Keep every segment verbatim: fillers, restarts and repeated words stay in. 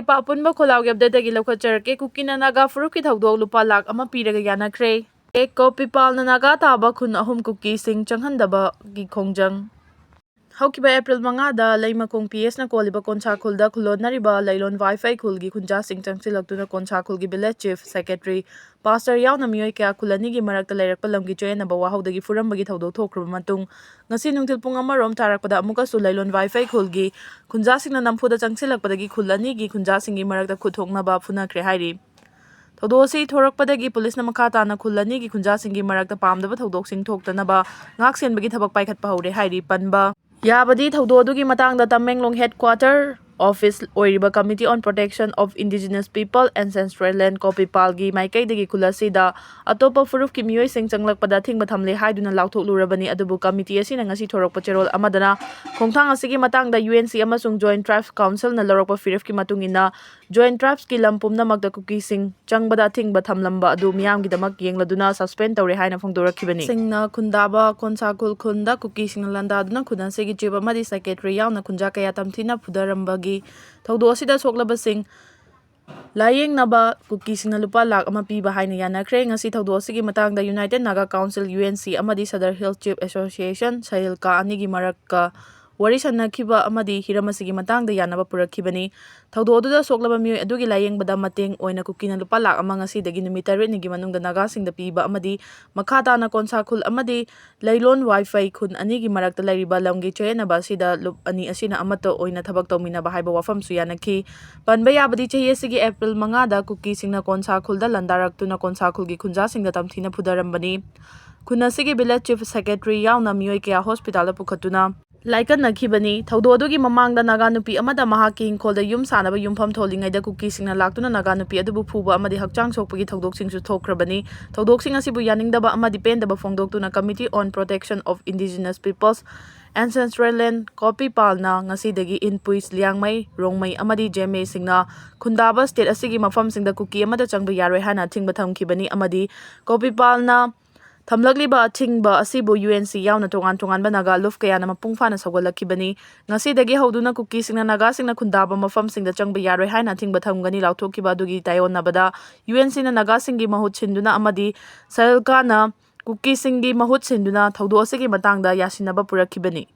ꯂꯩꯄꯥꯛ ꯑꯄꯨꯟꯕ ꯈꯣꯜꯂꯥꯎꯒꯤ ꯑꯞꯗꯦꯠꯇꯒꯤ ꯂꯧꯈꯠꯆꯔꯛꯀꯦ꯫ ꯀꯨꯀꯤꯅ ꯅꯥꯒꯥ ꯐꯨꯔꯨꯞꯀꯤ ꯊꯧꯗꯣꯛ ꯂꯨꯄꯥ ꯂꯥꯈ ꯑꯃ ꯄꯤꯔꯒ ꯌꯥꯅꯈ꯭ꯔꯦ꯫ ꯑꯦ, ꯀꯣꯄꯤꯄꯥꯜꯅ ꯅꯥꯒꯥ ꯇꯥꯕ ꯈꯨꯟ ꯑꯍꯨꯝ ꯀꯨꯀꯤꯁꯤꯡ ꯆꯪꯍꯟꯗꯕꯒꯤ ꯈꯣꯡꯖꯪ꯫ ꯍꯧꯈꯤꯕ ꯑꯦꯄ꯭ꯔꯤꯜ ꯃꯉꯥꯗ ꯂꯩꯃꯈꯣꯡ ꯄꯤ ꯑꯦꯁꯅ ꯀꯣꯜꯂꯤꯕ ꯀꯣꯟꯁꯥ ꯈꯨꯜꯗ ꯈꯨꯜꯂꯣꯟꯅꯔꯤꯕ ꯂꯩꯂꯣꯟ ꯋꯥꯏꯐꯩ ꯈꯨꯜꯒꯤ ꯈꯨꯟꯖꯥꯁꯤꯡ ꯆꯪꯁꯤꯜꯂꯛꯇꯨꯅ ꯀꯣꯟꯁꯥ ꯈꯨꯜꯒꯤ ꯚꯤꯂꯦꯖ ꯆꯤꯐ, ꯁꯦꯀ꯭ꯔꯦꯇꯔꯤ, ꯄꯥꯁꯇꯔ ꯌꯥꯎꯅ ꯃꯤꯑꯣꯏ ꯀꯌꯥ ꯈꯨꯜ ꯑꯅꯤꯒꯤ ꯃꯔꯛꯇ ꯂꯩꯔꯛꯄ ꯂꯝꯒꯤ ꯆꯌꯦꯠꯅꯕ ꯋꯥꯍꯧꯗꯒꯤ ꯐꯨꯔꯝꯕꯒꯤ ꯊꯧꯗꯣꯛ ꯊꯣꯛꯈ꯭ꯔꯕ ꯃꯇꯨꯡ, ꯉꯁꯤ ꯅꯨꯡꯊꯤꯜ ꯄꯨꯡ ꯑꯃꯔꯣꯝ ꯇꯥꯔꯛꯄꯗ ꯑꯃꯨꯛꯀꯁꯨ ꯂꯩꯂꯣꯟ ꯋꯥꯏꯐꯩ ꯈꯨꯜꯒꯤ ꯈꯨꯟꯖꯥꯁꯤꯡꯅ ꯅꯝꯐꯨꯗ ꯆꯪꯁꯤꯜꯂꯛꯄꯗꯒꯤ ꯈꯨꯜ ꯑꯅꯤꯒꯤ ꯈꯨꯟꯖꯥꯁꯤꯡꯒꯤ ꯃꯔꯛꯇ ꯈꯨꯠ ꯊꯣꯛꯅꯕ ꯐꯨꯅꯈ꯭ꯔꯦ ꯍꯥꯏꯔꯤ꯫ ꯊꯧꯗꯣꯛ ꯑꯁꯤ ꯊꯣꯔꯛꯄꯗꯒꯤ ꯄꯨꯂꯤꯁꯅ ꯃꯈꯥ ꯇꯥꯅ ꯈꯨꯜ ꯑꯅꯤꯒꯤ ꯈꯨꯟꯖꯥꯁꯤꯡꯒꯤ ꯃꯔꯛꯇ ꯄꯥꯝꯗꯕ ꯊꯧꯗꯣꯛꯁꯤꯡ ꯊꯣꯛꯇꯅꯕ ꯉꯥꯛ ꯁꯦꯟꯕꯒꯤ ꯊꯕꯛ ꯄꯥꯏꯈꯠꯄ ꯍꯧꯔꯦ ꯍꯥꯏꯔꯤ꯫ ꯄꯟꯕ ꯌꯥꯕꯗꯤ, ꯊꯧꯗꯣꯛ ꯑꯗꯨꯒꯤ ꯃꯇꯥꯡꯗ ꯇꯃꯦꯡꯂꯣꯡ headquarter office ꯑꯣꯏꯔꯤꯕ Committee on Protection of Indigenous People Ancestral Land, ꯀꯣꯄꯤꯄꯥꯜꯒꯤ ꯃꯥꯏꯀꯩꯗꯒꯤ ꯈꯨꯜ ꯑꯁꯤꯗ ꯑꯇꯣꯞꯄ ꯐꯨꯔꯨꯞꯀꯤ ꯃꯤꯑꯣꯏꯁꯤꯡ ꯆꯪꯂꯛꯄꯗ ꯑꯊꯤꯡꯕ ꯊꯝꯂꯦ ꯍꯥꯏꯗꯨꯅ ꯂꯥꯎꯊꯣꯛꯂꯨꯔꯕꯅꯤ꯫ ꯑꯗꯨꯕꯨ ꯀꯃꯤꯇꯤ ꯑꯁꯤꯅ ꯉꯁꯤ ꯊꯣꯔꯛꯄ ꯆꯦꯔꯣꯜ ꯑꯃꯗꯅ ꯈꯣꯡꯊꯥꯡ ꯑꯁꯤꯒꯤ ꯃꯇꯥꯡꯗ ꯌꯨ ꯑꯦꯟ ꯁꯤ ꯑꯃꯁꯨꯡ Joint Tribes Councilꯅ ꯂꯧꯔꯛꯄ ꯐꯤꯔꯦꯞꯀꯤ ꯃꯇꯨꯡ ꯏꯟꯅ Joint Tribesꯀꯤ ꯂꯝ ꯄꯨꯝꯅꯃꯛꯇ ꯀꯨꯀꯤꯁꯤꯡ ꯆꯪꯕꯗ ꯑꯊꯤꯡꯕ ꯊꯝꯂꯝꯕ ꯑꯗꯨ ꯃꯤꯌꯥꯝꯒꯤꯗꯃꯛ ꯌꯦꯡꯂꯗꯨꯅ suspend ꯇꯧꯔꯦ ꯍꯥꯏꯅ ꯐꯣꯡꯗꯣꯔꯛꯈꯤꯕꯅꯤ꯫ ꯁꯤꯡꯅ ꯈꯨꯟꯗꯥꯕ ꯀꯣꯟꯁꯥꯈꯨꯜ ꯈꯨꯟꯗ ꯀꯨꯀꯤꯁꯤꯡꯅ ꯂꯥꯟꯗꯥꯗꯨꯅ ꯈꯨꯟ ꯑꯁꯤꯒꯤ ꯆꯤꯐ ꯑꯃꯗꯤ ꯁꯦꯀ꯭ꯔꯦꯇꯔꯤ ꯌꯥꯎꯅ ꯈꯨꯟꯖꯥ ꯀꯌꯥ ꯇꯝꯊꯤꯅ ꯐꯨꯗꯔꯝꯕꯒꯤ ꯊꯧꯗꯣꯛ ꯑꯁꯤꯗ ꯁꯣꯛꯂꯕꯁꯤꯡ ꯂꯥꯌꯦꯡꯅꯕ ꯀꯨꯀꯤꯁꯤꯡꯅ ꯂꯨꯄꯥ ꯂꯥꯈ ꯑꯃ ꯄꯤꯕ ꯍꯥꯏꯅ ꯌꯥꯅꯈ꯭ꯔꯦ꯫ ꯉꯁꯤ ꯊꯧꯗꯣꯛ ꯑꯁꯤꯒꯤ ꯃꯇꯥꯡꯗ United Naga Council, U N C, ꯑꯃꯗꯤ Sadar Hill Chief Association, ꯁꯍꯤꯜꯀꯥ ꯑꯅꯤꯒꯤ ꯃꯔꯛꯇ ꯋꯥꯔꯤ ꯁꯥꯟꯅꯈꯤꯕ ꯑꯃꯗꯤ ꯍꯤꯔꯝ ꯑꯁꯤꯒꯤ ꯃꯇꯥꯡꯗ ꯌꯥꯅꯕ ꯄꯨꯔꯛꯈꯤꯕꯅꯤ꯫ ꯊꯧꯗꯣꯛ ꯑꯗꯨꯗ ꯁꯣꯛꯂꯕ ꯃꯤꯑꯣꯏ ꯑꯗꯨꯒꯤ ꯂꯥꯌꯦꯡꯕꯗ ꯃꯇꯦꯡ ꯑꯣꯏꯅ ꯀꯨꯀꯤꯅ ꯂꯨꯄꯥ ꯂꯥꯈ ꯑꯃ ꯉꯁꯤꯗꯒꯤ ꯅꯨꯃꯤꯠ ꯇꯔꯦꯠꯅꯤꯒꯤ ꯃꯅꯨꯡꯗ ꯅꯥꯒꯥꯁꯤꯡꯗ ꯄꯤꯕ ꯑꯃꯗꯤ ꯃꯈꯥ ꯇꯥꯅ ꯀꯣꯟꯁꯥ ꯈꯨꯜ ꯑꯃꯗꯤ ꯂꯩꯂꯣꯟ ꯋꯥꯏꯐꯩ ꯈꯨꯟ ꯑꯅꯤꯒꯤ ꯃꯔꯛꯇ ꯂꯩꯔꯤꯕ ꯂꯝꯒꯤ ꯆꯌꯦꯠꯅꯕ ꯑꯁꯤꯗ ꯂꯨꯞ ꯑꯅꯤ ꯑꯁꯤꯅ ꯑꯃꯠꯇ ꯑꯣꯏꯅ ꯊꯕꯛ ꯇꯧꯃꯤꯟꯅꯕ ꯍꯥꯏꯕ ꯋꯥꯐꯝꯁꯨ ꯌꯥꯅꯈꯤ꯫ ꯄꯟꯕ ꯌꯥꯕꯗꯤ, ꯆꯍꯤ ꯑꯁꯤꯒꯤ ꯑꯦꯄ꯭ꯔꯤꯜ ꯃꯉꯥꯗ ꯀꯨꯀꯤꯁꯤꯡꯅ ꯀꯣꯟꯁꯥ ꯈꯨꯜꯗ ꯂꯥꯟꯗꯥꯔꯛꯇꯨꯅ ꯀꯣꯟꯁꯥ ꯈꯨꯜꯒꯤ ꯈꯨꯟꯖꯥꯁꯤꯡꯗ ꯇꯝꯊꯤꯅ ꯐꯨꯗꯔꯝꯕꯅꯤ꯫ ꯈꯨꯟ ꯑꯁꯤꯒꯤ ꯚꯤꯂꯦꯖ ꯆꯤꯐ, ꯁꯦꯀ꯭ꯔꯦꯇꯔꯤ ꯌꯥꯎꯅ ꯃꯤꯑꯣꯏ ꯀꯌꯥ ꯍꯣꯁꯄꯤꯇꯥꯜꯗ ꯄꯨꯈꯠꯇꯨꯅ ꯂꯥꯏꯀꯠꯅꯈꯤꯕꯅꯤ꯫ ꯊꯧꯗꯣꯛ ꯑꯗꯨꯒꯤ ꯃꯃꯥꯡꯗ ꯅꯥꯒꯥ ꯅꯨꯄꯤ ꯑꯃꯗ ꯃꯍꯥꯛꯀꯤ ꯏꯪꯈꯣꯜꯗ ꯌꯨꯝ ꯁꯥꯅꯕ ꯌꯨꯝꯐꯝ ꯊꯣꯜꯂꯤꯉꯩꯗ ꯀꯨꯀꯤꯁꯤꯡꯅ ꯂꯥꯛꯇꯨꯅ ꯅꯥꯒꯥ ꯅꯨꯄꯤ ꯑꯗꯨꯕꯨ ꯐꯨꯕ ꯑꯃꯗꯤ ꯍꯛꯆꯥꯡ ꯁꯣꯛꯄꯒꯤ ꯊꯧꯗꯣꯛꯁꯤꯡꯁꯨ ꯊꯣꯛꯈ꯭ꯔꯕꯅꯤ꯫ ꯊꯧꯗꯣꯛꯁꯤꯡ ꯑꯁꯤꯕꯨ ꯌꯥꯅꯤꯡꯗꯕ ꯑꯃꯗꯤ ꯄꯦꯟꯗꯕ ꯐꯣꯡꯗꯣꯛꯇꯨꯅ Committee on Protection of Indigenous Peoples Ancestral Land, ꯀꯣꯄꯤꯄꯥꯜꯅ ꯉꯁꯤꯗꯒꯤ ꯏꯟꯄꯨꯏꯁ, ꯂꯤꯌꯥꯡꯃꯩ, ꯔꯣꯡꯃꯩ ꯑꯃꯗꯤ ꯖꯦꯃꯦꯁꯤꯡꯅ ꯈꯨꯟꯗꯥꯕ ꯁ꯭ꯇꯦꯠ ꯑꯁꯤꯒꯤ ꯃꯐꯝꯁꯤꯡꯗ ꯀꯨꯀꯤ ꯑꯃꯠꯇ ꯆꯪꯕ ꯌꯥꯔꯣꯏ ꯍꯥꯏꯅ ꯑꯊꯤꯡꯕ ꯊꯝꯈꯤꯕꯅꯤ ꯑꯃꯗꯤ ꯀꯣꯄꯤꯄꯥꯜꯅ ꯊꯝꯂꯛꯂꯤꯕ ꯑꯊꯤꯡꯕ ꯑꯁꯤꯕꯨ ꯌꯨ ꯑꯦꯟ ꯁꯤ ꯌꯥꯎꯅ ꯇꯣꯉꯥꯟ ꯇꯣꯉꯥꯟꯕ ꯅꯥꯒꯥ ꯂꯨꯞ ꯀꯌꯥꯅ ꯃꯄꯨꯡ ꯐꯥꯅ ꯁꯧꯒꯠꯂꯛꯈꯤꯕꯅꯤ꯫ ꯉꯁꯤꯗꯒꯤ ꯍꯧꯗꯨꯅ ꯀꯨꯀꯤꯁꯤꯡꯅ ꯅꯥꯒꯥꯁꯤꯡꯅ ꯈꯨꯟꯗꯥꯕ ꯃꯐꯝꯁꯤꯡꯗ ꯆꯪꯕ ꯌꯥꯔꯣꯏ ꯍꯥꯏꯅ ꯑꯊꯤꯡꯕ ꯊꯝꯒꯅꯤ ꯂꯥꯎꯊꯣꯛꯈꯤꯕ ꯑꯗꯨꯒꯤ ꯇꯥꯏꯑꯣꯟꯅꯕꯗ ꯌꯨ ꯑꯦꯟ ꯁꯤꯅ ꯅꯥꯒꯥꯁꯤꯡꯒꯤ ꯃꯍꯨꯠ ꯁꯤꯟꯗꯨꯅ ꯑꯃꯗꯤ ꯁꯦꯜꯀꯥꯅ ꯀꯨꯀꯤꯁꯤꯡꯒꯤ ꯃꯍꯨꯠ ꯁꯤꯟꯗꯨꯅ ꯊꯧꯗꯣꯛ ꯑꯁꯤꯒꯤ ꯃꯇꯥꯡꯗ ꯌꯥꯁꯤꯟꯅꯕ ꯄꯨꯔꯛꯈꯤꯕꯅꯤ꯫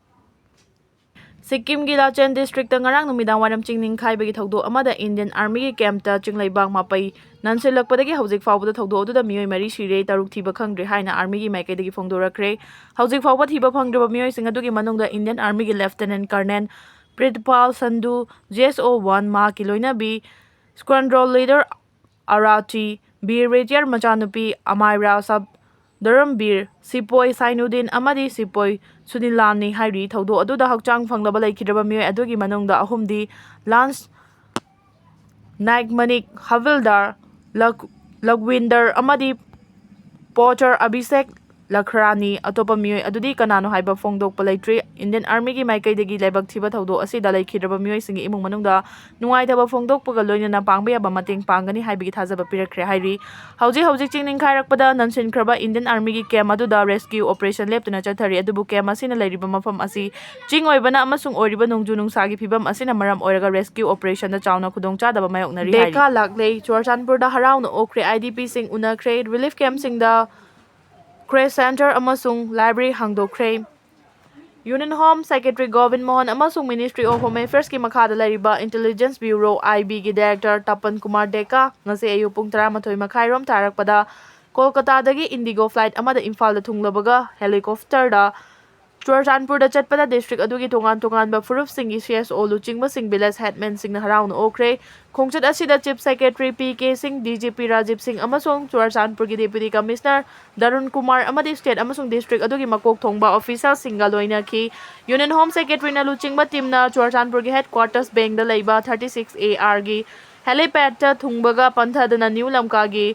ꯁꯤꯛꯀꯤꯝꯒꯤ ꯂꯥꯆꯦꯟ ꯗꯤꯁꯇ꯭ꯔꯤꯛꯇ ꯉꯔꯥꯡ ꯅꯨꯃꯤꯗꯥꯡ ꯋꯥꯏꯔꯝ ꯆꯤꯡ ꯅꯤꯡꯈꯥꯏꯕꯒꯤ ꯊꯧꯗꯣꯛ ꯑꯃꯗ ꯏꯟꯗꯤꯌꯟ ꯑꯥꯔꯃꯤꯒꯤ ꯀꯦꯝꯞꯇ ꯆꯤꯡꯂꯩꯕꯥꯛ ꯃꯄꯩ ꯅꯟꯁꯤꯜꯂꯛꯄꯗꯒꯤ ꯍꯧꯖꯤꯛ ꯐꯥꯎꯕꯗ ꯊꯧꯗꯣꯛ ꯑꯗꯨꯗ ꯃꯤꯑꯣꯏ ꯃꯔꯤ ꯁꯤꯔꯦ, ꯇꯔꯨꯛ ꯊꯤꯕ ꯈꯪꯗ꯭ꯔꯦ ꯍꯥꯏꯅ ꯑꯥꯔꯃꯤꯒꯤ ꯃꯥꯏꯀꯩꯗꯒꯤ ꯐꯣꯡꯗꯣꯔꯛꯈ꯭ꯔꯦ꯫ ꯍꯧꯖꯤꯛ ꯐꯥꯎꯕ ꯊꯤꯕ ꯐꯪꯗ꯭ꯔꯤꯕ ꯃꯤꯑꯣꯏꯁꯤꯡ ꯑꯗꯨꯒꯤ ꯃꯅꯨꯡꯗ ꯏꯟꯗꯤꯌꯟ ꯑꯥꯔꯃꯤꯒꯤ ꯂꯦꯐꯇꯤꯅꯦꯟꯠ ꯀꯔꯅꯦꯜ ꯄ꯭ꯔꯤꯠꯄꯥꯜ ꯁꯟꯙꯨ, ꯖꯤ ꯑꯦꯁ ꯑꯣ ꯋꯥꯟ, ꯃꯍꯥꯛꯀꯤ ꯂꯣꯏꯅꯕꯤ, ꯁ꯭ꯀ꯭ꯋꯥꯗ꯭ꯔꯣꯟ ꯂꯤꯗꯔ ꯑꯔꯥꯆꯤ, ꯕꯤꯔ ꯔꯦꯖꯤꯌꯔ ꯃꯆꯥꯅꯨꯄꯤ ꯑꯃꯥꯏꯔꯥ ꯁꯕ ꯙꯔꯝꯕꯤꯔ, ꯁꯤꯄꯣꯏ ꯁꯥꯏꯅꯨꯗꯤꯟ ꯑꯃꯗꯤ ꯁꯤꯄꯣꯏ ꯁꯨꯅꯤꯂꯥꯟꯅꯤ ꯍꯥꯏꯔꯤ꯫ ꯊꯧꯗꯣꯛ ꯑꯗꯨꯗ ꯍꯛꯆꯥꯡ ꯐꯪꯗꯕ ꯂꯩꯈꯤꯗ꯭ꯔꯕ ꯃꯤꯑꯣꯏ ꯑꯗꯨꯒꯤ ꯃꯅꯨꯡꯗ ꯑꯍꯨꯝꯗꯤ ꯂꯥꯟꯁ ꯅꯥꯏꯛ ꯃꯅꯤꯛ, ꯍꯕꯤꯜꯗꯥꯔ ꯂꯛ-, ꯂꯛꯋꯤꯟꯗꯔ ꯑꯃꯗꯤ ꯄꯣꯆꯔ ꯑꯚꯤꯁꯦꯛ ꯂꯈ꯭ꯔꯥꯅꯤ꯫ ꯑꯇꯣꯞꯄ ꯃꯤꯑꯣꯏ ꯑꯗꯨꯗꯤ ꯀꯅꯥꯅꯣ ꯍꯥꯏꯕ ꯐꯣꯡꯗꯣꯛꯄ ꯂꯩꯇ꯭ꯔꯤ꯫ ꯏꯟꯗꯤꯌꯟ ꯑꯥꯔꯃꯤꯒꯤ ꯃꯥꯏꯀꯩꯗꯒꯤ ꯂꯥꯏꯕꯛ ꯊꯤꯕ ꯊꯧꯗꯣꯛ ꯑꯁꯤꯗ ꯂꯩꯈꯤꯗ꯭ꯔꯕ ꯃꯤꯑꯣꯏꯁꯤꯡꯒꯤ ꯏꯃꯨꯡ ꯃꯅꯨꯡꯗ ꯅꯨꯡꯉꯥꯏꯇꯕ ꯐꯣꯡꯗꯣꯛꯄꯒ ꯂꯣꯏꯅꯅ ꯄꯥꯡꯕ ꯌꯥꯕ ꯃꯇꯦꯡ ꯄꯥꯡꯒꯅꯤ ꯍꯥꯏꯕꯒꯤ ꯊꯥꯖꯕ ꯄꯤꯔꯛꯈ꯭ꯔꯦ ꯍꯥꯏꯔꯤ꯫ ꯍꯧꯖꯤꯛ ꯍꯧꯖꯤꯛ ꯆꯤꯡ ꯅꯤꯡꯈꯥꯏꯔꯛꯄꯗ ꯅꯟꯁꯤꯟꯈ꯭ꯔꯕ ꯏꯟꯗꯤꯌꯟ ꯑꯥꯔꯃꯤꯒꯤ ꯀꯦꯝꯞ ꯑꯗꯨꯗ ꯔꯦꯁꯀ꯭ꯌꯨ ꯑꯣꯄꯔꯦꯁꯟ ꯂꯦꯞꯇꯅ ꯆꯠꯊꯔꯤ, ꯑꯗꯨꯕꯨ ꯀꯦꯝꯞ ꯑꯁꯤꯅ ꯂꯩꯔꯤꯕ ꯃꯐꯝ ꯑꯁꯤ ꯆꯤꯡ ꯑꯣꯏꯕꯅ ꯑꯃꯁꯨꯡ ꯑꯣꯏꯔꯤꯕ ꯅꯣꯡꯖꯨ ꯅꯨꯡꯁꯥꯒꯤ ꯐꯤꯕꯝ ꯑꯁꯤꯅ ꯃꯔꯝ ꯑꯣꯏꯔꯒ ꯔꯦꯁꯀ꯭ꯌꯨ ꯑꯣꯄꯔꯦꯁꯟꯗ ꯆꯥꯎꯅ ꯈꯨꯗꯣꯡꯆꯥꯗꯕ ꯃꯥꯌꯣꯛꯅꯔꯤ ꯍꯥꯏꯔꯤ꯫ ꯗꯦꯀꯥ ꯂꯥꯛꯂꯦ꯫ ꯆꯨꯔꯆꯥꯟꯄꯨꯔꯗ ꯍꯔꯥꯎꯅ ꯑꯣꯛꯈ꯭ꯔꯦ꯫ ꯑꯥꯏ ꯗꯤ ꯄꯤꯁꯤꯡ ꯎꯅꯈ꯭ꯔꯦ꯫ ꯔꯤꯂꯤꯐ ꯀꯦꯝꯞꯁꯤꯡꯗ ꯀ꯭ꯔꯦꯁ ꯁꯦꯟꯇꯔ ꯑꯃꯁꯨꯡ ꯂꯥꯏꯕ꯭ꯔꯦꯔꯤ ꯍꯥꯡꯗꯣꯛꯈ꯭ꯔꯦ꯫ Union home secretary Gobind Mohan ꯑꯃꯁꯨꯡ ꯃꯤꯅꯤꯁꯇ꯭ꯔꯤ ꯑꯣꯐ ꯍꯣꯝ ꯑꯦꯐꯤꯌꯔꯁꯀꯤ ꯃꯈꯥꯗ ꯂꯩꯔꯤꯕ ꯏꯟꯇꯦꯂꯤꯖꯦꯟꯁ ꯕ꯭ꯌꯨꯔꯣ, ꯑꯥꯏ ꯕꯤꯒꯤ ꯗꯥꯏꯔꯦꯛꯇꯔ ꯇꯄꯟ ꯀꯨꯃꯥꯔ ꯗꯦꯀꯥ ꯉꯁꯤ ꯑꯌꯨꯛ ꯄꯨꯡ ꯇꯔꯥꯃꯥꯊꯣꯏ ꯃꯈꯥꯏꯔꯣꯝ ꯇꯥꯔꯛꯄꯗ ꯀꯣꯜꯀꯇꯥꯗꯒꯤ ꯏꯟꯗꯤꯒꯣ ꯐ꯭ꯂꯥꯏꯠ ꯑꯃꯗ ꯏꯝꯐꯥꯜꯗ ꯊꯨꯡꯂꯕꯒ ꯍꯦꯂꯤꯀꯣꯞꯇꯔꯗ ꯆꯨꯔꯆꯥꯟꯄꯨꯔꯗ ꯆꯠꯄꯗ ꯗꯤꯁꯇ꯭ꯔꯤꯛ ꯑꯗꯨꯒꯤ ꯇꯣꯉꯥꯟ ꯇꯣꯉꯥꯟꯕ ꯐꯨꯔꯨꯞꯁꯤꯡꯒꯤ ꯁꯤ ꯑꯦꯁ ꯑꯣ ꯂꯨꯆꯤꯡꯕꯁꯤꯡ, ꯚꯤꯂꯦꯖ ꯍꯦꯗꯃꯦꯟꯁꯤꯡꯅ ꯍꯔꯥꯎꯅ ꯑꯣꯛꯈ꯭ꯔꯦ꯫ ꯈꯣꯡꯆꯠ ꯑꯁꯤꯗ ꯆꯤꯐ ꯁꯦꯀ꯭ꯔꯦꯇꯔꯤ ꯄꯤ ꯀꯦ ꯁꯤꯡ, ꯗꯤ ꯖꯤ ꯄꯤ ꯔꯥꯖꯤꯕ ꯁꯤꯡ ꯑꯃꯁꯨꯡ ꯆꯨꯔꯆꯥꯟꯄꯨꯔꯒꯤ ꯗꯦꯄ꯭ꯌꯨꯇꯤ ꯀꯃꯤꯁꯅꯔ ꯗꯔꯨꯟ ꯀꯨꯃꯥꯔ ꯑꯃꯗꯤ ꯁ꯭ꯇꯦꯠ ꯑꯃꯁꯨꯡ ꯗꯤꯁꯇ꯭ꯔꯤꯛ ꯑꯗꯨꯒꯤ ꯃꯀꯣꯛ ꯊꯣꯡꯕ ꯑꯣꯐꯤꯁꯤꯌꯦꯜꯁꯤꯡꯒ ꯂꯣꯏꯅꯈꯤ꯫ ꯌꯨꯅꯤꯌꯟ ꯍꯣꯝ ꯁꯦꯀ꯭ꯔꯦꯇꯔꯤꯅ ꯂꯨꯆꯤꯡꯕ ꯇꯤꯝꯅ ꯆꯨꯔꯆꯥꯟꯄꯨꯔꯒꯤ ꯍꯦꯗꯀ꯭ꯋꯥꯔꯇꯔꯁ ꯕꯦꯡꯗ ꯂꯩꯕ ꯊꯥꯔꯇꯤ ꯁꯤꯛꯁ ꯑꯦ ꯑꯥꯔꯒꯤ ꯍꯦꯂꯤꯄꯦꯗꯇ ꯊꯨꯡꯕꯒ ꯄꯟꯊꯗꯨꯅ ꯅ꯭ꯌꯨ ꯂꯝꯀꯥꯒꯤ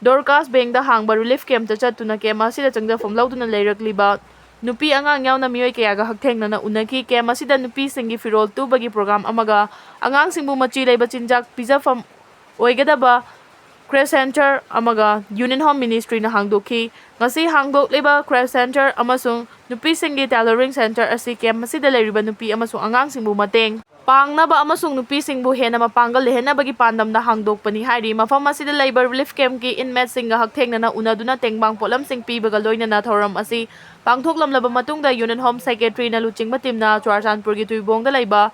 ꯗꯣꯔꯀꯥꯁ ꯕꯦꯡꯗ ꯍꯥꯡꯕ ꯔꯤꯂꯤꯐ ꯀꯦꯝꯞꯇ ꯆꯠꯇꯨꯅ ꯀꯦꯝꯞ ꯑꯁꯤꯗ ꯆꯪꯖꯐꯝ ꯂꯧꯗꯨꯅ ꯂꯩꯔꯛꯂꯤꯕ ꯅꯨꯄꯤ ꯑꯉꯥꯡ ꯌꯥꯎꯅ ꯃꯤꯑꯣꯏ ꯀꯌꯥꯒ ꯍꯛꯊꯦꯡꯅꯅ ꯎꯅꯈꯤ꯫ ꯀꯦꯝꯞ ꯑꯁꯤꯗ ꯅꯨꯄꯤꯁꯤꯡꯒꯤ ꯐꯤꯔꯣꯜ ꯇꯨꯕꯒꯤ ꯄ꯭ꯔꯣꯒ꯭ꯔꯥꯝ ꯑꯃꯒ ꯑꯉꯥꯡꯁꯤꯡꯕꯨ ꯃꯆꯤ ꯂꯩꯕ ꯆꯤꯟꯖꯥꯛ ꯄꯤꯖꯐꯝ ꯑꯣꯏꯒꯗꯕ Creche Center ꯑꯃꯒ Union Home Ministryꯅ ꯍꯥꯡꯗꯣꯛꯈꯤ꯫ ꯉꯁꯤ ꯍꯥꯡꯗꯣꯛꯂꯤꯕ Creche Center ꯑꯃꯁꯨꯡ ꯅꯨꯄꯤꯁꯤꯡꯒꯤ Tailoring Center ꯑꯁꯤ camp ꯑꯁꯤꯗ ꯂꯩꯔꯤꯕ ꯅꯨꯄꯤ ꯑꯃꯁꯨꯡ ꯑꯉꯥꯡꯁꯤꯡꯕꯨ ꯃꯇꯦꯡ ꯄꯥꯡꯅꯕ ꯑꯃꯁꯨꯡ ꯅꯨꯄꯤꯁꯤꯡꯕꯨ ꯍꯦꯟꯅ ꯃꯄꯥꯡꯒꯜ ꯂꯩꯍꯟꯅꯕꯒꯤ ꯄꯥꯟꯗꯝꯗ ꯍꯥꯡꯗꯣꯛꯄꯅꯤ ꯍꯥꯏꯔꯤ꯫ ꯃꯐꯝ ꯑꯁꯤꯗ ꯂꯩꯕ Relief Campꯀꯤ inmateꯁꯤꯡꯒ ꯍꯛꯊꯦꯡꯅꯅ ꯎꯅꯗꯨꯅ ꯇꯦꯡꯕꯥꯡ ꯄꯣꯠꯂꯝꯁꯤꯡ ꯄꯤꯕꯒ ꯂꯣꯏꯅꯅ ꯊꯧꯔꯝ ꯑꯁꯤ ꯄꯥꯡꯊꯣꯛꯂꯝꯂꯕ ꯃꯇꯨꯡꯗ Union Home Secretaryꯅ ꯂꯨꯆꯤꯡꯕ teamꯅ ꯆꯨꯔꯥꯆꯥꯟꯄꯨꯔꯒꯤ ꯇꯨꯏꯕꯣꯡꯗ ꯂꯩꯕ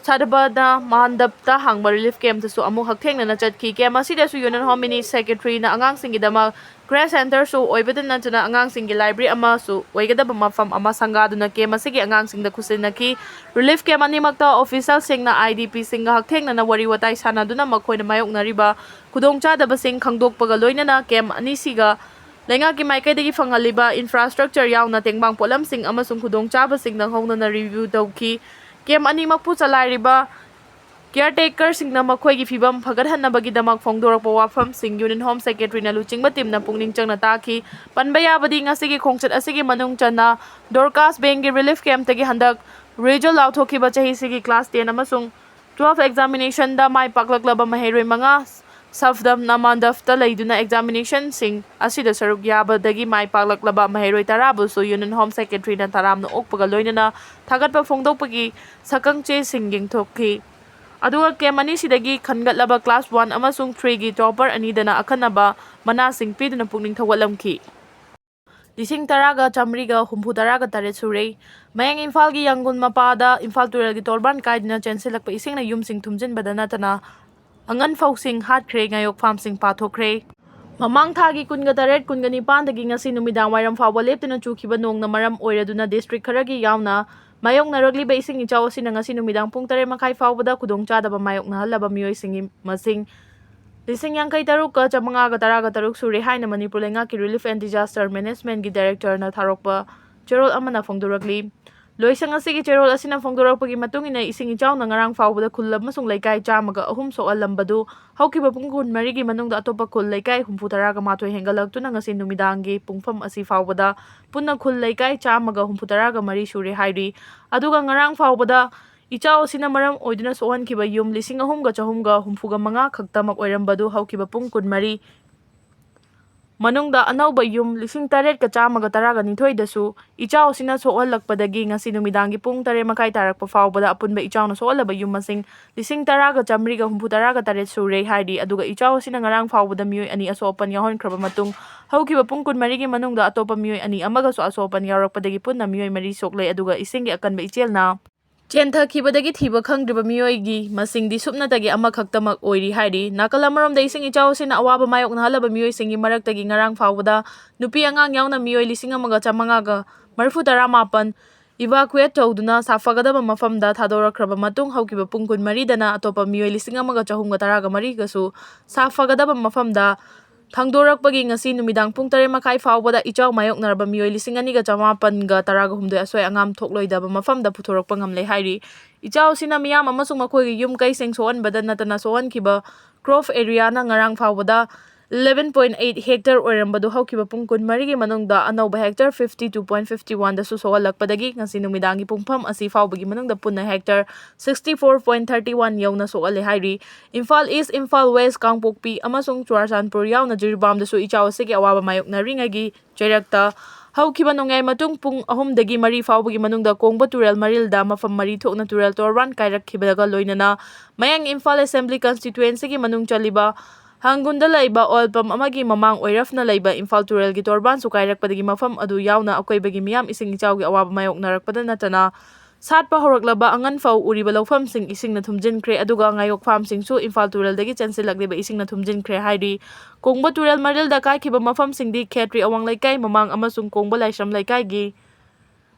ꯁꯗꯕꯗ ꯃꯥꯟꯗꯞꯇ ꯍꯥꯡꯕ Relief Campꯇꯁꯨ ꯑꯃꯨꯛ ꯍꯛꯊꯦꯡꯅꯅ ꯆꯠꯈꯤ꯫ Camp ꯑꯁꯤꯗꯁꯨ Union Home Ministry Secretaryꯅ ꯑꯉꯥꯡꯁꯤꯡꯒꯤꯗꯃꯛ Creche Centerꯁꯨ ꯑꯣꯏꯕꯇ ꯅꯠꯇꯅ ꯑꯉꯥꯡꯁꯤꯡꯒꯤ library ꯑꯃꯁꯨ ꯑꯣꯏꯒꯗꯕ ꯃꯐꯝ ꯑꯃ ꯁꯪꯒꯥꯗꯨꯅ camp ꯑꯁꯤꯒꯤ ꯑꯉꯥꯡꯁꯤꯡꯗ ꯈꯨꯠꯁꯤꯟꯅꯈꯤ꯫ Relief camp ꯑꯅꯤꯃꯛꯇ officialꯁꯤꯡꯅ IDPꯁꯤꯡꯒ ꯍꯛꯊꯦꯡꯅꯅ ꯋꯥꯔꯤ ꯋꯥꯇꯥꯏ ꯁꯥꯟꯅꯗꯨꯅ ꯃꯈꯣꯏꯅ ꯃꯥꯌꯣꯛꯅꯔꯤꯕ ꯈꯨꯗꯣꯡꯆꯥꯗꯕꯁꯤꯡ ꯈꯪꯗꯣꯛꯄꯒ ꯂꯣꯏꯅꯅ camp ꯑꯅꯤꯁꯤꯒ ꯂꯩꯉꯥꯛꯀꯤ ꯃꯥꯏꯀꯩꯗꯒꯤ ꯐꯪꯍꯜꯂꯤꯕ infrastructure ꯌꯥꯎꯅ ꯇꯦꯡꯕꯥꯡ ꯄꯣꯠꯂꯝꯁꯤꯡ ꯑꯃꯁꯨꯡ ꯈꯨꯗꯣꯡꯆꯥꯕꯁꯤꯡ ꯅꯪꯍꯧꯅꯅ review ꯇꯧꯈꯤ꯫ Camp ꯑꯅꯤꯃꯛꯄꯨ ꯆꯂꯥꯏꯔꯤꯕ caretakerꯁꯤꯡꯅ ꯃꯈꯣꯏꯒꯤ ꯐꯤꯚꯝ ꯐꯒꯠꯍꯟꯅꯕꯒꯤꯗꯃꯛ ꯐꯣꯡꯗꯣꯔꯛꯄ ꯋꯥꯐꯝꯁꯤꯡ Union Home Secretaryꯅ ꯂꯨꯆꯤꯡꯕ teamꯅ ꯄꯨꯛꯅꯤꯡ ꯆꯪꯅ ꯇꯥꯈꯤ꯫ ꯄꯟꯕ ꯌꯥꯕꯗꯤ ꯉꯁꯤꯒꯤ ꯈꯣꯡꯆꯠ ꯑꯁꯤꯒꯤ ꯃꯅꯨꯡ ꯆꯟꯅ Dorcas Bankꯒꯤ Relief Campꯇꯒꯤ ꯍꯟꯗꯛ result ꯂꯥꯎꯊꯣꯛꯈꯤꯕ ꯆꯍꯤꯁꯤꯒꯤ class ten ꯑꯃꯁꯨꯡ twelve examinationꯗ ꯃꯥꯏ ꯄꯥꯛꯂꯛꯂꯕ ꯃꯍꯩꯔꯣꯏ ꯃꯉꯥ ꯁꯐꯗꯝ ꯅꯃꯥꯟꯗꯐꯇ ꯂꯩꯗꯨꯅ examinationꯁꯤꯡ ꯑꯁꯤꯗ ꯁꯔꯨꯛ ꯌꯥꯕꯗꯒꯤ ꯃꯥꯏ ꯄꯥꯛꯂꯛꯂꯕ ꯃꯍꯩꯔꯣꯏ ꯇꯔꯥꯕꯨꯁꯨ Union Home Secretaryꯅ ꯇꯔꯥꯝꯅ ꯑꯣꯛꯄꯒ ꯂꯣꯏꯅꯅ ꯊꯥꯒꯠꯄ ꯐꯣꯡꯗꯣꯛꯄꯒꯤ ꯁꯛꯈꯪ ꯆꯦꯁꯤꯡ ꯌꯦꯟꯊꯣꯛꯈꯤ꯫ ꯑꯗꯨꯒ camp ꯑꯅꯤꯁꯤꯗꯒꯤ ꯈꯟꯒꯠꯂꯕ class one ꯑꯃꯁꯨꯡ threeꯒꯤ topper ꯑꯅꯤꯗꯅ ꯑꯈꯟꯅꯕ ꯃꯅꯥꯁꯤꯡ ꯄꯤꯗꯨꯅ ꯄꯨꯛꯅꯤꯡ ꯊꯧꯒꯠꯂꯝꯈꯤ꯫ ꯂꯤꯁꯤꯡ ꯇꯔꯥꯒ ꯆꯥꯃꯔꯤꯒ ꯍꯨꯝꯐꯨ ꯇꯔꯥꯒ ꯇꯔꯦꯠ ꯁꯨꯔꯦ꯫ ꯃꯌꯥꯡ ꯏꯝꯐꯥꯜꯒꯤ ꯌꯥꯡꯒꯨꯟ ꯃꯄꯥꯗ ꯏꯝꯐꯥꯜ ꯇꯨꯔꯦꯜꯒꯤ ꯇꯣꯔꯕꯥꯟ ꯀꯥꯏꯗꯨꯅ ꯆꯦꯟꯁꯤꯜꯂꯛꯄ ꯏꯁꯤꯡꯅ ꯌꯨꯝꯁꯤꯡ ꯊꯨꯝꯖꯤꯟꯕꯗ ꯅꯠꯇꯅ ꯑꯉꯟ ꯐꯧꯁꯤꯡ ꯍꯥꯠꯈ꯭ꯔꯦ, ꯉꯥꯌꯣꯛ farmꯁꯤꯡ ꯄꯥꯊꯣꯛꯈ꯭ꯔꯦ꯫ ꯃꯃꯥꯡ ꯊꯥꯒꯤ ꯀꯨꯟꯒ ꯇꯔꯦꯠ, ꯀꯨꯟꯒ ꯅꯤꯄꯥꯟꯗꯒꯤ ꯉꯁꯤ ꯅꯨꯃꯤꯗꯥꯡ ꯋꯥꯏꯔꯝ ꯐꯥꯎꯕ ꯂꯦꯞꯇꯅ ꯆꯨꯈꯤꯕ ꯅꯣꯡꯅ ꯃꯔꯝ ꯑꯣꯏꯔꯗꯨꯅ district ꯈꯔꯒꯤ ꯌꯥꯎꯅ ꯃꯥꯌꯣꯛꯅꯔꯛꯂꯤꯕ ꯏꯁꯤꯡ ꯏꯆꯥꯎ ꯑꯁꯤꯅ ꯉꯁꯤ ꯅꯨꯃꯤꯗꯥꯡ ꯄꯨꯡ ꯇꯔꯦꯠ ꯃꯈꯥꯏ ꯐꯥꯎꯕꯗ ꯈꯨꯗꯣꯡꯆꯥꯗꯕ ꯃꯥꯌꯣꯛꯅꯍꯜꯂꯕ ꯃꯤꯑꯣꯏꯁꯤꯡꯒꯤ ꯃꯁꯤꯡ ꯂꯤꯁꯤꯡ ꯌꯥꯡꯈꯩ ꯇꯔꯨꯛꯀ ꯆꯥꯃꯉꯥꯒ ꯇꯔꯥꯒ ꯇꯔꯨꯛ ꯁꯨꯔꯦ ꯍꯥꯏꯅ ꯃꯅꯤꯄꯨꯔ ꯂꯩꯉꯥꯛꯀꯤ Relief and Disaster Managementꯀꯤ directorꯅ ꯊꯥꯔꯛꯄ ꯆꯦꯔꯣꯜ ꯑꯃꯅ ꯐꯣꯡꯗꯣꯔꯛꯂꯤ꯫ ꯂꯣꯏꯁꯪ ꯑꯁꯤꯒꯤ ꯆꯦꯔꯣꯜ ꯑꯁꯤꯅ ꯐꯣꯡꯗꯣꯔꯛꯄꯒꯤ ꯃꯇꯨꯡ ꯏꯟꯅ, ꯏꯁꯤꯡ ꯏꯆꯥꯎꯅ ꯉꯔꯥꯡ ꯐꯥꯎꯕꯗ ꯈꯨꯜ ꯑꯃꯁꯨꯡ ꯂꯩꯀꯥꯏ ꯆꯥꯝꯃꯒ ꯑꯍꯨꯝ ꯁꯣꯛꯍꯜꯂꯝꯕꯗꯨ ꯍꯧꯈꯤꯕ ꯄꯨꯡ ꯀꯨꯟꯃꯔꯤꯒꯤ ꯃꯅꯨꯡꯗ ꯑꯇꯣꯞꯄ ꯈꯨꯜ ꯂꯩꯀꯥꯏ ꯍꯨꯝꯐꯨꯇꯔꯥꯒ ꯃꯥꯊꯣꯏ ꯍꯦꯟꯒꯠꯂꯛꯇꯨꯅ ꯉꯁꯤ ꯅꯨꯃꯤꯗꯥꯡꯒꯤ ꯄꯨꯡꯐꯝ ꯑꯁꯤ ꯐꯥꯎꯕꯗ ꯄꯨꯟꯅ ꯈꯨꯜ ꯂꯩꯀꯥꯏ ꯆꯥꯝꯃꯒ ꯍꯨꯝꯐꯨꯇꯔꯥꯒ ꯃꯔꯤ ꯁꯨꯔꯦ ꯍꯥꯏꯔꯤ꯫ ꯑꯗꯨꯒ ꯉꯔꯥꯡ ꯐꯥꯎꯕꯗ ꯏꯆꯥꯎ ꯑꯁꯤꯅ ꯃꯔꯝ ꯑꯣꯏꯗꯨꯅ ꯁꯣꯛꯍꯟꯈꯤꯕ ꯌꯨꯝ ꯂꯤꯁꯤꯡ ꯑꯍꯨꯝꯒ ꯆꯍꯨꯝꯒ ꯍꯨꯝꯐꯨꯒ ꯃꯉꯥ ꯈꯛꯇꯃꯛ ꯑꯣꯏꯔꯝꯕꯗꯨ ꯍꯧꯈꯤꯕ ꯄꯨꯡ ꯀꯨꯟꯃꯔꯤ ꯃꯅꯨꯡꯗ ꯑꯅꯧꯕ ꯌꯨꯝ ꯂꯤꯁꯤꯡ ꯇꯔꯦꯠꯀ ꯆꯥꯝꯃꯒ ꯇꯔꯥꯒ ꯅꯤꯊꯣꯏꯗꯁꯨ ꯏꯆꯥꯎ ꯑꯁꯤꯅ ꯁꯣꯛꯍꯜꯂꯛꯄꯗꯒꯤ ꯉꯁꯤ ꯅꯨꯃꯤꯗꯥꯡꯒꯤ ꯄꯨꯡ ꯇꯔꯦꯠ ꯃꯈꯥꯏ ꯇꯥꯔꯛꯄ ꯐꯥꯎꯕꯗ ꯑꯄꯨꯟꯕ ꯏꯆꯥꯎꯅ ꯁꯣꯛꯍꯜꯂꯕ ꯌꯨꯝ ꯃꯁꯤꯡ ꯂꯤꯁꯤꯡ ꯇꯔꯥꯒ ꯆꯥꯃꯔꯤꯒ ꯍꯨꯝꯐꯨ ꯇꯔꯥꯒ ꯇꯔꯦꯠ ꯁꯨꯔꯦ ꯍꯥꯏꯔꯤ꯫ ꯑꯗꯨꯒ ꯏꯆꯥꯎ ꯑꯁꯤꯅ ꯉꯔꯥꯡ ꯐꯥꯎꯕꯗ ꯃꯤꯑꯣꯏ ꯑꯅꯤ ꯑꯁꯣꯛ ꯑꯄꯟ ꯌꯥꯎꯍꯟꯈ꯭ꯔꯕ ꯃꯇꯨꯡ ꯍꯧꯈꯤꯕ ꯄꯨꯡ ꯀꯨꯟꯃꯔꯤꯒꯤ ꯃꯅꯨꯡꯗ ꯑꯇꯣꯞꯄ ꯃꯤꯑꯣꯏ ꯑꯅꯤ ꯑꯃꯒꯁꯨ ꯑꯁꯣꯛ ꯑꯄꯟ ꯌꯥꯎꯔꯛꯄꯗꯒꯤ ꯄꯨꯟꯅ ꯃꯤꯑꯣꯏ ꯃꯔꯤ ꯁꯣꯛꯂꯦ꯫ ꯑꯗꯨꯒ ꯏꯁꯤꯡꯒꯤ ꯑꯀꯟꯕ ꯏꯆꯦꯜꯅ ꯆꯦꯟꯊꯈꯤꯕꯗꯒꯤ ꯊꯤꯕ ꯈꯪꯗ꯭ꯔꯤꯕ ꯃꯤꯑꯣꯏꯒꯤ ꯃꯁꯤꯡꯗꯤ ꯁꯨꯞꯅꯇꯒꯤ ꯑꯃꯈꯛꯇꯃꯛ ꯑꯣꯏꯔꯤ ꯍꯥꯏꯔꯤ꯫ ꯅꯥꯀꯜ ꯑꯃꯔꯣꯝꯗ ꯏꯁꯤꯡ ꯏꯆꯥꯎ ꯑꯁꯤꯅ ꯑꯋꯥꯕ ꯃꯥꯌꯣꯛꯅꯍꯜꯂꯕ ꯃꯤꯑꯣꯏꯁꯤꯡꯒꯤ ꯃꯔꯛꯇꯒꯤ ꯉꯔꯥꯡ ꯐꯥꯎꯕꯗ ꯅꯨꯄꯤ ꯑꯉꯥꯡ ꯌꯥꯎꯅ ꯃꯤꯑꯣꯏ ꯂꯤꯁꯤꯡ ꯑꯃꯒ ꯆꯥꯃꯉꯥꯒ ꯃꯔꯤꯐꯨ ꯇꯔꯥ ꯃꯥꯄꯟ evacuate ꯇꯧꯗꯨꯅ ꯁꯥꯐꯒꯗꯕ ꯃꯐꯝꯗ ꯊꯥꯗꯣꯔꯛꯈ꯭ꯔꯕ ꯃꯇꯨꯡ ꯍꯧꯈꯤꯕ ꯄꯨꯡ ꯀꯨꯟꯃꯔꯤꯗꯅ ꯑꯇꯣꯞꯄ ꯃꯤꯑꯣꯏ ꯂꯤꯁꯤꯡ ꯑꯃꯒ ꯆꯍꯨꯝꯒ ꯇꯔꯥꯒ ꯃꯔꯤꯒꯁꯨ ꯁꯥꯐꯒꯗꯕ ꯃꯐꯝꯗ ꯊꯥꯡꯗꯣꯔꯛꯄꯒꯤ ꯉꯁꯤ ꯅꯨꯃꯤꯗꯥꯡ ꯄꯨꯡ ꯇꯔꯦꯠ ꯃꯈꯥꯏ ꯐꯥꯎꯕꯗ ꯏꯆꯥꯎ ꯃꯥꯌꯣꯛꯅꯔꯕ ꯃꯤꯑꯣꯏ ꯂꯤꯁꯤꯡ ꯑꯅꯤꯒ ꯆꯃꯥꯄꯟꯒ ꯇꯔꯥꯒ ꯍꯨꯝꯗꯣꯏ ꯑꯁꯣꯏ ꯑꯉꯥꯝ ꯊꯣꯛꯂꯣꯏꯗꯕ ꯃꯐꯝꯗ ꯄꯨꯊꯣꯔꯛꯄ ꯉꯝꯂꯦ ꯍꯥꯏꯔꯤ꯫ ꯏꯆꯥꯎꯁꯤꯅ ꯃꯤꯌꯥꯝ ꯑꯃꯁꯨꯡ ꯃꯈꯣꯏꯒꯤ ꯌꯨꯝ ꯀꯩꯁꯤꯡ ꯁꯣꯛꯍꯟꯕꯗ ꯅꯠꯇꯅ ꯁꯣꯛꯍꯟꯈꯤꯕ ꯀ꯭ꯔꯣꯞ ꯑꯦꯔꯤꯌꯥꯅ ꯉꯔꯥꯡ ꯐꯥꯎꯕꯗ eleven point eight hectare ꯑꯣꯏꯔꯝꯕꯗꯨ ꯍꯧꯈꯤꯕ ꯄꯨꯡ ꯀꯨꯟꯃꯔꯤꯒꯤ ꯃꯅꯨꯡꯗ ꯑꯅꯧꯕ hectare fifty two point fifty oneꯗꯁꯨ ꯁꯣꯛꯍꯜꯂꯛꯄꯗꯒꯤ ꯉꯁꯤ ꯅꯨꯃꯤꯗꯥꯡꯒꯤ ꯄꯨꯡꯐꯝ ꯑꯁꯤ ꯐꯥꯎꯕꯒꯤ ꯃꯅꯨꯡꯗ ꯄꯨꯟꯅ hectare sixty four point thirty one ꯌꯧꯅ ꯁꯣꯛꯍꯜꯂꯦ ꯍꯥꯏꯔꯤ꯫ ꯏꯝꯐꯥꯜ ꯏꯁ, ꯏꯝꯐꯥꯜ ꯋꯦꯁ, ꯀꯥꯡꯄꯣꯛꯄꯤ ꯑꯃꯁꯨꯡ ꯆꯨꯔꯥꯆꯥꯟꯄꯨꯔ ꯌꯥꯎꯅ ꯖꯤꯔꯤꯕꯥꯝꯗꯁꯨ ꯏꯆꯥꯎ ꯑꯁꯤꯒꯤ ꯑꯋꯥꯕ ꯃꯥꯌꯣꯛꯅꯔꯤꯉꯩꯒꯤ ꯆꯩꯔꯛꯇ ꯍꯧꯈꯤꯕ ꯅꯣꯡꯌꯥꯏ ꯃꯇꯨꯡ ꯄꯨꯡ ꯑꯍꯨꯝꯗꯒꯤ ꯃꯔꯤ ꯐꯥꯎꯕꯒꯤ ꯃꯅꯨꯡꯗ ꯀꯣꯡꯕ ꯇꯨꯔꯦꯜ ꯃꯔꯤꯜꯗ ꯃꯐꯝ ꯃꯔꯤ ꯊꯣꯛꯅ ꯇꯨꯔꯦꯜ ꯇꯣꯔꯕꯥꯟ ꯀꯥꯏꯔꯛꯈꯤꯕꯒ ꯂꯣꯏꯅꯅ ꯃꯌꯥꯡ ꯏꯝꯐꯥꯜ ꯑꯦꯁꯦꯝꯕ꯭ꯂꯤ ꯀꯟꯁꯇꯤꯇ꯭ꯋꯦꯟꯁꯤꯒꯤ ꯃꯅꯨꯡ ꯆꯜꯂꯤꯕ ꯍꯥꯡꯒꯨꯟꯗ ꯂꯩꯕ ꯑꯣꯏꯜ ꯄꯝ ꯑꯃꯒꯤ ꯃꯃꯥꯡ ꯑꯣꯏꯔꯞꯅ ꯂꯩꯕ ꯏꯝꯐꯥꯜ ꯇꯨꯔꯦꯜꯒꯤ ꯇꯣꯔꯕꯥꯟꯁꯨ ꯀꯥꯏꯔꯛꯄꯗꯒꯤ ꯃꯐꯝ ꯑꯗꯨ ꯌꯥꯎꯅ ꯑꯀꯣꯏꯕꯒꯤ ꯃꯤꯌꯥꯝ ꯏꯁꯤꯡ ꯏꯆꯥꯎꯒꯤ ꯑꯋꯥꯕ ꯃꯥꯌꯣꯛꯅꯔꯛꯄꯗ ꯅꯠꯇꯅ ꯁꯥꯠꯄ ꯍꯧꯔꯛꯂꯕ ꯑꯉꯟ ꯐꯧ ꯎꯔꯤꯕ ꯂꯧꯐꯝꯁꯤꯡ ꯏꯁꯤꯡꯅ ꯊꯨꯝꯖꯤꯟꯈ꯭ꯔꯦ꯫ ꯑꯗꯨꯒ ꯉꯥꯌꯣꯛ ꯐꯥꯝꯁꯤꯡꯁꯨ ꯏꯝꯐꯥꯜ ꯇꯨꯔꯦꯜꯗꯒꯤ ꯆꯦꯟꯁꯤꯜꯂꯛꯂꯤꯕ ꯏꯁꯤꯡꯅ ꯊꯨꯝꯖꯤꯟꯈ꯭ꯔꯦ ꯍꯥꯏꯔꯤ꯫ ꯀꯣꯡꯕ ꯇꯨꯔꯦꯜ ꯃꯔꯤꯜꯗ ꯀꯥꯏꯈꯤꯕ ꯃꯐꯝꯁꯤꯡꯗꯤ ꯈꯦꯇ꯭ꯔꯤ ꯑꯋꯥꯡ ꯂꯩꯀꯥꯏ ꯃꯃꯥꯡ ꯑꯃꯁꯨꯡ ꯀꯣꯡꯕ ꯂꯥꯏꯁ꯭ꯔꯝ ꯂꯩꯀꯥꯏꯒꯤ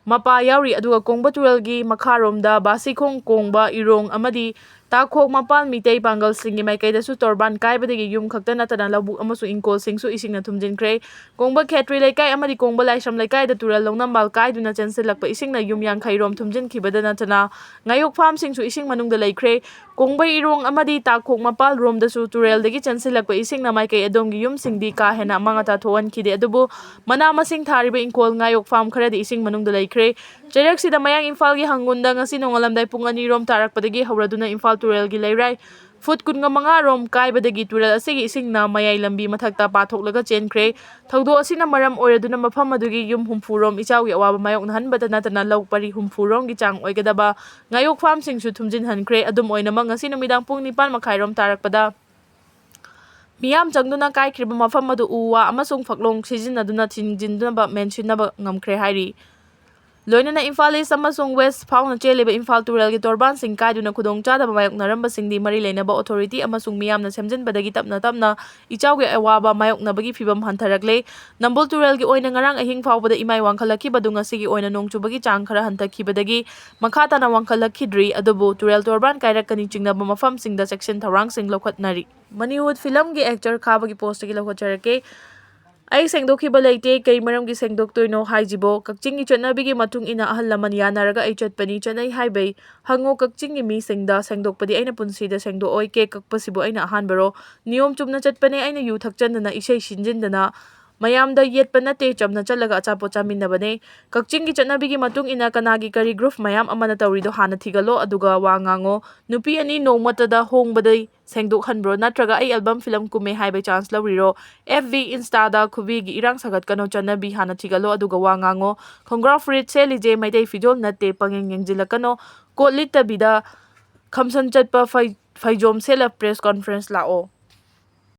ꯃꯄꯥ ꯌꯥꯎꯔꯤ꯫ ꯑꯗꯨꯒ ꯀꯣꯡꯕ ꯇꯨꯔꯦꯜꯒꯤ ꯃꯈꯥꯔꯣꯝꯗ ꯕꯥꯁꯤꯈꯣꯡ, ꯀꯣꯡꯕ, ꯏꯔꯣꯡ ꯑꯃꯗꯤ ꯇꯥꯈꯣꯛ ꯃꯄꯥꯜ ꯃꯤꯇꯩ ꯄꯥꯡꯒꯜꯁꯤꯡꯒꯤ ꯃꯥꯏꯀꯩꯗꯁꯨ ꯇꯣꯔꯕꯥꯟ ꯀꯥꯏꯕꯗꯒꯤ ꯌꯨꯝ ꯈꯛꯇ ꯅꯠꯇꯅ ꯂꯧꯕꯨꯛ ꯑꯃꯁꯨꯡ ꯏꯪꯈꯣꯜꯁꯤꯡꯁꯨ ꯏꯁꯤꯡꯅ ꯊꯨꯝꯖꯤꯟꯈ꯭ꯔꯦ꯫ ꯀꯣꯡꯕ ꯈꯦꯇ꯭ꯔꯤ ꯂꯩꯀꯥꯏ ꯑꯃꯗꯤ ꯀꯣꯡꯕ ꯂꯥꯏꯁ꯭ꯔꯝ ꯂꯩꯀꯥꯏꯗ ꯇꯨꯔꯦꯜ ꯂꯧꯅꯝꯕꯥꯜ ꯀꯥꯏꯗꯨꯅ ꯆꯦꯟꯁꯤꯜꯂꯛꯄ ꯏꯁꯤꯡꯅ ꯌꯨꯝ ꯌꯥꯡꯈꯩ ꯔꯣꯝ ꯊꯨꯝꯖꯤꯟꯈꯤꯕꯗ ꯅꯠꯇꯅ ꯉꯥꯌꯣꯛ ꯐꯥꯝꯁꯤꯡꯁꯨ ꯏꯁꯤꯡ ꯃꯅꯨꯡꯗ ꯂꯩꯈ꯭ꯔꯦ꯫ ꯀꯣꯡꯕ ꯏꯔꯣꯡ ꯑꯃꯗꯤ ꯇꯥꯈꯣꯛ ꯃꯄꯥꯜ ꯔꯣꯝꯗꯁꯨ ꯇꯨꯔꯦꯜꯗꯒꯤ ꯆꯦꯟꯁꯤꯜꯂꯛꯄ ꯏꯁꯤꯡꯅ ꯃꯥꯏꯀꯩ ꯑꯗꯣꯝꯒꯤ ꯌꯨꯝꯁꯤꯡꯗꯤ ꯀꯥ ꯍꯦꯟꯅ ꯑꯃꯥꯡ ꯑꯇꯥ ꯊꯣꯛꯍꯟꯈꯤꯗꯦ꯫ ꯑꯗꯨꯕꯨ ꯃꯅꯥ ꯃꯁꯤꯡ ꯊꯥꯔꯤꯕ ꯏꯪꯈꯣꯜ, ꯉꯥꯌꯣꯛ ꯐꯥꯝ ꯈꯔꯗꯤ ꯏꯁꯤꯡ ꯃꯅꯨꯡꯗ ꯂꯩꯈ꯭ꯔꯦ꯫ ꯆꯩꯔꯛꯁꯤꯗ ꯃꯌꯥꯡ ꯏꯝꯐꯥꯜꯒꯤ ꯍꯪꯒꯨꯟꯗ ꯉꯁꯤ ꯅꯣꯡꯉꯥꯜꯂꯝꯗꯥꯏ ꯄꯨꯡ ꯑꯅꯤ ꯔꯣꯝ ꯇꯥꯔꯛꯄꯗꯒꯤ ꯍꯧꯔꯗꯨꯅ ꯏꯝꯐꯥꯜ ꯇꯨꯔꯦꯜꯒꯤ ꯂꯩꯔꯥꯏ ꯐꯨꯠ ꯀꯨꯟꯃꯉꯥ ꯔꯣꯝ ꯀꯥꯏꯕꯗꯒꯤ ꯇꯨꯔꯦꯜ ꯑꯁꯤꯒꯤ ꯏꯁꯤꯡꯅ ꯃꯌꯥꯏ ꯂꯝꯕꯤ ꯃꯊꯛꯇ ꯄꯥꯊꯣꯛꯂꯒ ꯆꯦꯟꯈ꯭ꯔꯦ꯫ ꯊꯧꯗꯣꯛ ꯑꯁꯤꯅ ꯃꯔꯝ ꯑꯣꯏꯔꯗꯨꯅ ꯃꯐꯝ ꯑꯗꯨꯒꯤ ꯌꯨꯝ ꯍꯨꯝꯐꯨ ꯔꯣꯝ ꯏꯆꯥꯎꯒꯤ ꯑꯋꯥꯕ ꯃꯥꯌꯣꯛꯅꯍꯟꯕꯇ ꯅꯠꯇꯅ ꯂꯧ ꯄꯔꯤ ꯍꯨꯝꯐꯨ ꯔꯣꯝꯒꯤ ꯆꯥꯡ ꯑꯣꯏꯒꯗꯕ ꯉꯥꯌꯣꯛ ꯐꯥꯝꯁꯤꯡꯁꯨ ꯊꯨꯝꯖꯤꯟꯍꯟꯈ꯭ꯔꯦ꯫ ꯑꯗꯨꯝ ꯑꯣꯏꯅꯃꯛ, ꯉꯁꯤ ꯅꯨꯃꯤꯗꯥꯡ ꯄꯨꯡ ꯅꯤꯄꯥꯟ ꯃꯈꯥꯏ ꯔꯣꯝ ꯇꯥꯔꯛꯄꯗ ꯃꯤꯌꯥꯝ ꯆꯪꯗꯨꯅ ꯀꯥꯏꯈ꯭ꯔꯤꯕ ꯃꯐꯝ ꯑꯗꯨ ꯎ ꯋꯥ ꯑꯃꯁꯨꯡ ꯐꯛꯂꯣꯡ ꯁꯤꯖꯤꯟꯅꯗꯨꯅ ꯊꯤꯡꯖꯤꯟꯗꯨꯅꯕ ꯃꯦꯟꯁꯤꯟꯅꯕ ꯉꯝꯈ꯭ꯔꯦ ꯍꯥꯏꯔꯤ꯫ ꯂꯣꯏꯅꯅ ꯏꯝꯐꯥꯜ ꯏꯁ ꯑꯃꯁꯨꯡ ꯋꯦꯁ ꯐꯥꯎꯅ ꯆꯦꯜꯂꯤꯕ ꯏꯝꯐꯥꯜ ꯇꯨꯔꯦꯜꯒꯤ ꯇꯣꯔꯕꯥꯟꯁꯤꯡ ꯀꯥꯏꯗꯨꯅ ꯈꯨꯗꯣꯡꯆꯥꯗꯕ ꯃꯥꯌꯣꯛꯅꯔꯝꯕꯁꯤꯡꯗꯤ ꯃꯔꯤ ꯂꯩꯅꯕ ꯑꯣꯊꯣꯔꯤꯇꯤ ꯑꯃꯁꯨꯡ ꯃꯤꯌꯥꯝꯅ ꯁꯦꯝꯖꯤꯟꯕꯗꯒꯤ ꯇꯞꯅ ꯇꯞꯅ ꯏꯆꯥꯎꯒꯤ ꯑꯋꯥꯕ ꯃꯥꯌꯣꯛꯅꯕꯒꯤ ꯐꯤꯚꯝ ꯍꯟꯊꯔꯛꯂꯦ꯫ ꯅꯝꯕꯨꯜ ꯇꯨꯔꯦꯜꯒꯤ ꯑꯣꯏꯅ ꯉꯔꯥꯡ ꯑꯍꯤꯡ ꯐꯥꯎꯕꯗ ꯏꯃꯥꯏ ꯋꯥꯡꯈꯠꯂꯛꯈꯤꯕꯗꯨ ꯉꯁꯤꯒꯤ ꯑꯣꯏꯅ ꯅꯣꯡ ꯆꯨꯕꯒꯤ ꯆꯥꯡ ꯈꯔ ꯍꯟꯊꯈꯤꯕꯗꯒꯤ ꯃꯈꯥ ꯇꯥꯅ ꯋꯥꯡꯈꯠꯂꯛꯈꯤꯗ꯭ꯔꯤ꯫ ꯑꯗꯨꯕꯨ ꯇꯨꯔꯦꯜ ꯇꯣꯔꯕꯥꯟ ꯀꯥꯏꯔꯛꯀꯅꯤ ꯆꯤꯡꯅꯕ ꯃꯐꯝꯁꯤꯡꯗ ꯆꯦꯛꯁꯤꯟ ꯊꯧꯔꯥꯡꯁꯤꯡ ꯂꯧꯈꯠꯅꯔꯤ꯫ ꯃꯅꯤꯋꯨꯗ ꯐꯤꯂꯝꯒꯤ ꯑꯦꯛꯇꯔ ꯈꯥꯕꯒꯤ ꯄꯣꯁꯇꯒꯤ ꯂꯧꯈꯠꯆꯔꯛꯀꯦ꯫ ꯑꯩ ꯁꯦꯡꯗꯣꯛꯈꯤꯕ ꯂꯩꯇꯦ꯫ ꯀꯩ ꯃꯔꯝꯒꯤ ꯁꯦꯡꯗꯣꯛꯇꯣꯏꯅꯣ ꯍꯥꯏꯁꯤꯕꯣ? ꯀꯛꯆꯤꯡꯒꯤ ꯆꯠꯅꯕꯤꯒꯤ ꯃꯇꯨꯡ ꯏꯟꯅ ꯑꯍꯜ ꯂꯃꯟ ꯌꯥꯅꯔꯒ ꯑꯩ ꯆꯠꯄꯅꯤ꯫ ꯆꯠꯅꯩ ꯍꯥꯏꯕꯩ ꯍꯪꯉꯣ ꯀꯛꯆꯤꯡꯒꯤ ꯃꯤꯁꯤꯡꯗ꯫ ꯁꯦꯡꯗꯣꯛꯄꯗꯤ ꯑꯩꯅ ꯄꯨꯟꯁꯤꯗ ꯁꯦꯡꯗꯣꯛꯑꯣꯏ꯫ ꯀꯦꯛ ꯀꯛꯄꯁꯤꯕꯨ ꯑꯩꯅ ꯑꯍꯥꯟꯕꯔꯣ? ꯅꯤꯌꯣꯝ ꯆꯨꯝꯅ ꯆꯠꯄꯅꯦ꯫ ꯑꯩꯅ ꯌꯨ ꯊꯛꯆꯟꯗꯅ, ꯏꯁꯩ ꯁꯤꯟꯖꯤꯟꯗꯅ ꯃꯌꯥꯝꯗ ꯌꯦꯠꯄ ꯅꯠꯇꯦ꯫ ꯆꯝꯅ ꯆꯠꯂꯒ ꯑꯆꯥꯄꯣꯠ ꯆꯥꯃꯤꯟꯅꯕꯅꯦ꯫ ꯀꯛꯆꯤꯡꯒꯤ ꯆꯠꯅꯕꯤꯒꯤ ꯃꯇꯨꯡ ꯏꯟꯅ ꯀꯅꯥꯒꯤ ꯀꯔꯤ ꯒ꯭ꯔꯨꯞ ꯃꯌꯥꯝ ꯑꯃꯅ ꯇꯧꯔꯤꯗꯣ ꯍꯥꯟꯅ ꯊꯤꯒꯠꯂꯣ, ꯑꯗꯨꯒ ꯋꯥ ꯉꯥꯡꯉꯣ꯫ ꯅꯨꯄꯤ ꯑꯅꯤ ꯅꯣꯡꯃꯇꯗ ꯍꯣꯡꯕꯗꯩ ꯁꯦꯡꯗꯣꯛꯍꯟꯕ꯭ꯔꯣ? ꯅꯠꯇ꯭ꯔꯒ ꯑꯩ ꯑꯦꯜꯕꯝ ꯐꯤꯂꯝ ꯀꯨꯝꯃꯦ ꯍꯥꯏꯕꯩ ꯆꯥꯟꯁ ꯂꯧꯔꯤꯔꯣ? ꯑꯦꯐ ꯕꯤ, ꯏꯟꯁꯇꯥꯗ ꯈꯨꯕꯤꯒꯤ ꯏꯔꯥꯡ ꯁꯥꯒꯠꯀꯅꯣ, ꯆꯠꯅꯕꯤ ꯍꯥꯟꯅ ꯊꯤꯒꯠꯂꯣ ꯑꯗꯨꯒ ꯋꯥ ꯉꯥꯡꯉꯣ꯫ ꯈꯣꯡꯒ꯭ꯔꯥꯎ ꯐꯨꯔꯤꯠ ꯁꯦꯠꯂꯤꯁꯦ ꯃꯩꯇꯩ ꯐꯤꯖꯣꯜ ꯅꯠꯇꯦ, ꯄꯪꯌꯦꯡ ꯌꯦꯡꯁꯤꯜꯂꯛꯀꯅꯣ꯫ ꯀꯣꯠ ꯂꯤꯠꯇꯕꯤꯗ ꯈꯝꯁꯟ ꯆꯠꯄ ꯐꯩ-, ꯐꯩꯖꯣꯝ ꯁꯦꯠꯂ ꯄ꯭ꯔꯦꯁ ꯀꯣꯟꯐ꯭ꯔꯦꯟꯁ ꯂꯥꯛꯑꯣ꯫